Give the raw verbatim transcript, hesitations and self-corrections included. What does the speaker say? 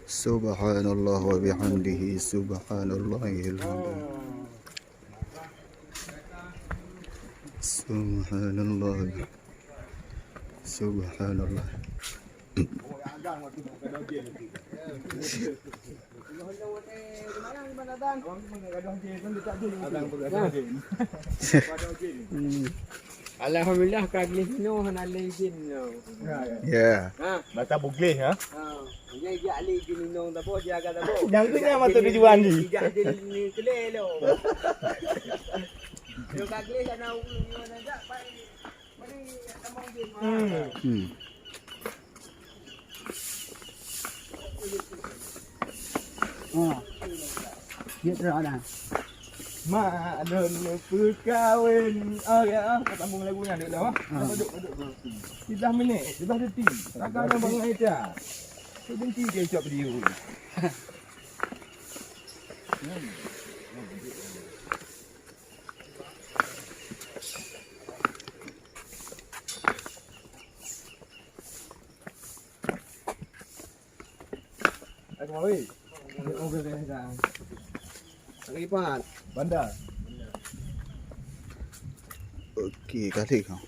Subhanallah wa bihamdihi, subhanallahil azim. Subhanallah. Subhanallah. Hmm. Alhamdulillah, ka gleh inoe hana lé jén. Ya. Ha. Mata bugleh, ha? Ha. Nyan jak lé jén inong tabo, jaga tabo. Nyang tu nyan mata tujuan ni. Jak jén ni kele lo. Yo ka gleh kana ureueng nyoe nak jak pai. Mari tamong jén. Hmm. Hmm. Ha. Dia terang dah. Mak lôn peukawen. Oh, ya, ah. Sambung lagu nyan dek dah. Ha. Duduk, duduk, duduk. Tiga belas minit, tiga belas detik. Takkan abang Aida. Saya benci dia cakap video. Okey, kali kau.